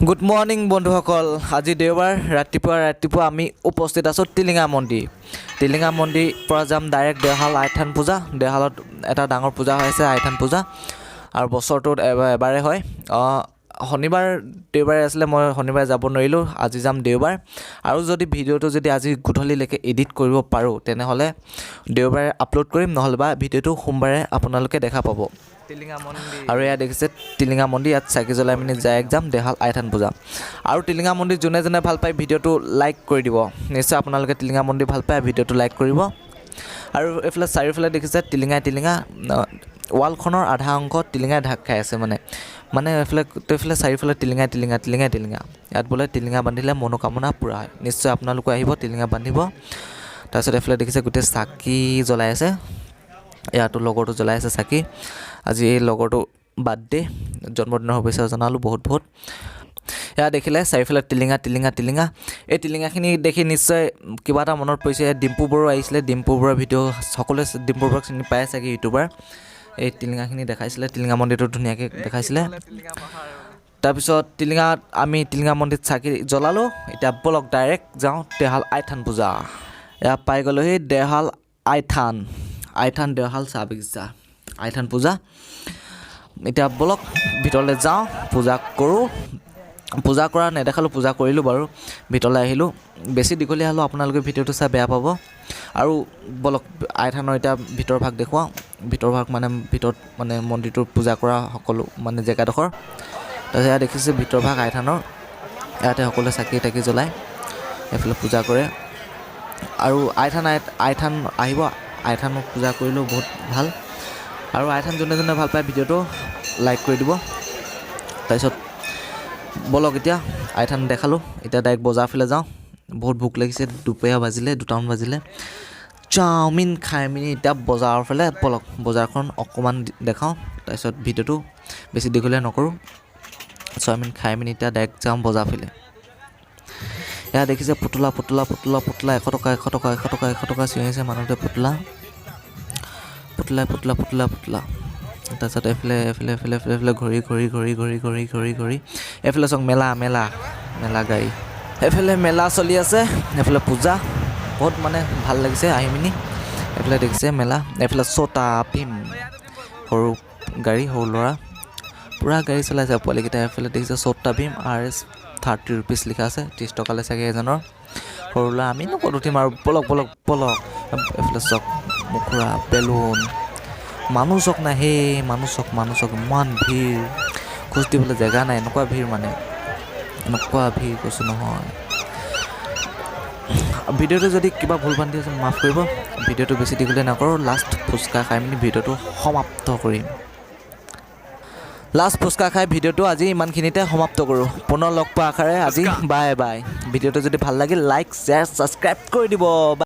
Good morning বন্ধুসকল। আজি দেওবাৰ, ৰাতিপুৱা ৰাতিপুৱা আমি উপস্থিত আছোঁ টিলিঙা মন্দিৰ। টিলিঙা মন্দিৰ পৰা যাম ডাইৰেক্ট দেওশাল আইথান পূজা। দেওশালত এটা ডাঙৰ পূজা হৈ আছে, আইথান পূজা, আৰু বছৰটোত এবাৰে হয়। শনিবাৰ দেওবাৰে আছিলে, মই শনিবাৰে যাব নোৱাৰিলোঁ, আজি যাম দেওবাৰ। আৰু যদি ভিডিঅ'টো যদি আজি গধূলিলৈকে এডিট কৰিব পাৰোঁ, তেনেহ'লে দেওবাৰে আপলোড কৰিম, নহ'লে বা ভিডিঅ'টো সোমবাৰে আপোনালোকে দেখা পাব। টিলিঙা মন্দিৰ। আৰু এয়া দেখিছে টিলিঙা মন্দিৰ। ইয়াত চাকি জ্বলাই পিনি ডাইৰেক্ট যাম দেওশাল আইথান পূজা। আৰু টিলিঙা মন্দিৰ যোনে যোনে ভাল পায়, ভিডিঅ'টো লাইক কৰি দিব। নিশ্চয় আপোনালোকে টিলিঙা মন্দিৰ ভাল পায়, ভিডিঅ'টো লাইক কৰিব। আৰু এইফালে চাৰিওফালে দেখিছে টিলিঙাই টিলিঙা। ৱালখনৰ আধা অংশ টিলিঙাই ঢাক খাই আছে। মানে এইফালে এইফালে চাৰিওফালে টিলিঙাই টিলিঙা, টিলিঙাই টিলিঙা। ইয়াত বোলে টিলিঙা বান্ধিলে মনোকামনা পূৰা হয়। নিশ্চয় আপোনালোকো আহিব, টিলিঙা বান্ধিব। তাৰপিছত এইফালে দেখিছে গোটেই চাকি জ্বলাই আছে। ইয়াতো লগৰটো জ্বলাই আছে চাকি। আজি এই লগৰটো বাৰ্থডে, জন্মদিনৰ শুভেচ্ছা জনালোঁ বহুত বহুত। এয়া দেখিলে চাৰিওফালে টিলিঙা, টিলিঙা, টিলিঙা। এই টিলিঙাখিনি দেখি নিশ্চয় কিবা এটা মনত পৰিছে। ইয়াত ডিম্পু বৰুৱা আহিছিলে। ডিম্পু বৰুৱাৰ ভিডিঅ' সকলোৱে ডিম্পু বৰুৱাক চিনি পাই চাগে, ইউটিউবাৰ। এই টিলিঙাখিনি দেখাইছিলে, টিলিঙা মন্দিৰটো ধুনীয়াকৈ দেখাইছিলে। টিলিঙা পাহাৰ। তাৰপিছত টিলিঙাত আমি টিলিঙা মন্দিৰত চাকি জ্বলালোঁ। এতিয়া ব'লক, ডাইৰেক্ট যাওঁ দেওশাল আইথান পূজা। এয়া পাই গ'লোহি দেওশাল আইথান, আইথান দেওশাল চাহ বাগিচা, আইথান পূজা। এতিয়া ব'লক, ভিতৰলৈ যাওঁ, পূজা কৰোঁ। পূজা কৰা নেদেখালোঁ, পূজা কৰিলোঁ বাৰু। ভিতৰলৈ আহিলোঁ। বেছি দীঘলীয়া হ'লেও আপোনালোকে ভিডিঅ'টো চাই বেয়া পাব। আৰু ব'লক, আইথানৰ এতিয়া ভিতৰ ভাগ দেখুৱাওঁ। ভিতৰ ভাগ মানে ভিতৰত মানে মন্দিৰটোৰ পূজা কৰা সকলো মানে জেগাডোখৰ। তাৰপিছত ইয়াত দেখিছে ভিতৰ ভাগ আইথানৰ। ইয়াতে সকলোৱে চাকি তাকি জ্বলায়, এইফালে পূজা কৰে। আৰু আইথান আইথান আহিব, আইথানক পূজা কৰিলেও বহুত ভাল। আৰু আইথান যোনে যোনে ভাল পায়, ভিডিঅ'টো লাইক কৰি দিব। তাৰপিছত ব'লক, এতিয়া আইথান দেখালোঁ, এতিয়া ডাইৰেক্ট বজাৰ ফালে যাওঁ। বহুত ভোক লাগিছে। দুপৰীয়া বাজিলে, 2টামান বাজিলে। চাওমিন খাই মেলি এতিয়া বজাৰৰ ফালে ব'লক। বজাৰখন অকণমান দেখাওঁ, তাৰপিছত ভিডিঅ'টো বেছি দীঘলীয়া নকৰোঁ। চাওমিন খাই মেলি এতিয়া ডাইৰেক্ট যাওঁ বজাৰ ফালে। এয়া দেখিছে পুতলা, পুতলা, পুতলা, পুতলা। 100 টকা, 100 টকা, 100 টকা, 100 টকা চিঞৰিছে মানুহটোৱে। পুতলা, পুতলা, পুতলা, পুতলা, পুতলা। তাৰপিছত এইফালে এইফালে এইফালে এইফালে এইফালে ঘড়ী, ঘড়ী, ঘড়ী, ঘড়ী, ঘড়ী, ঘড়ী, ঘড়ী। এইফালে চাওক মেলা, মেলা, মেলা, গাড়ী। এইফালে মেলা চলি আছে, এইফালে পূজা। বহুত মানে ভাল লাগিছে আহি পিনি। এইফালে দেখিছে মেলা। এইফালে ছটা ভীম, সৰু গাড়ী, সৰু ল'ৰা পূৰা গাড়ী চলাইছে পোৱালীকেইটা। এইফালে দেখিছে ছটা ভীম, RS 30 rupees লিখা আছে। 30 টকালৈ চাগে এজনৰ। সৰু ল'ৰা, আমিনো ক'ত উঠিম আৰু। ব'লক, ব'লক, ব'লক। এইফালে চাওক মুখৰা, বেলুন। মানুহ চাওক নাই সেই মানুহ চাওক, মানুহ চাওক, ইমান ভিৰ, খোজ দিবলৈ জেগা নাই, এনেকুৱা ভিৰ। মানে এনেকুৱা ভিৰ কৈছোঁ নহয়। ভিডিঅ'টো যদি কিবা ভুল ভ্ৰান্তি আছে, মাফ কৰিব। ভিডিঅ'টো বেছি দীঘলীয়া নকৰোঁ। লাষ্ট ফুচকা খাই পিনি ভিডিঅ'টো সমাপ্ত কৰিম। লাষ্ট ফুচকা খাই ভিডিঅ'টো আজি ইমানখিনিতে সমাপ্ত কৰোঁ। পুনৰ লগ পোৱা আশাৰে আজি বাই বাই। ভিডিঅ'টো যদি ভাল লাগিল, লাইক, শ্বেয়াৰ, ছাবস্ক্ৰাইব কৰি দিব।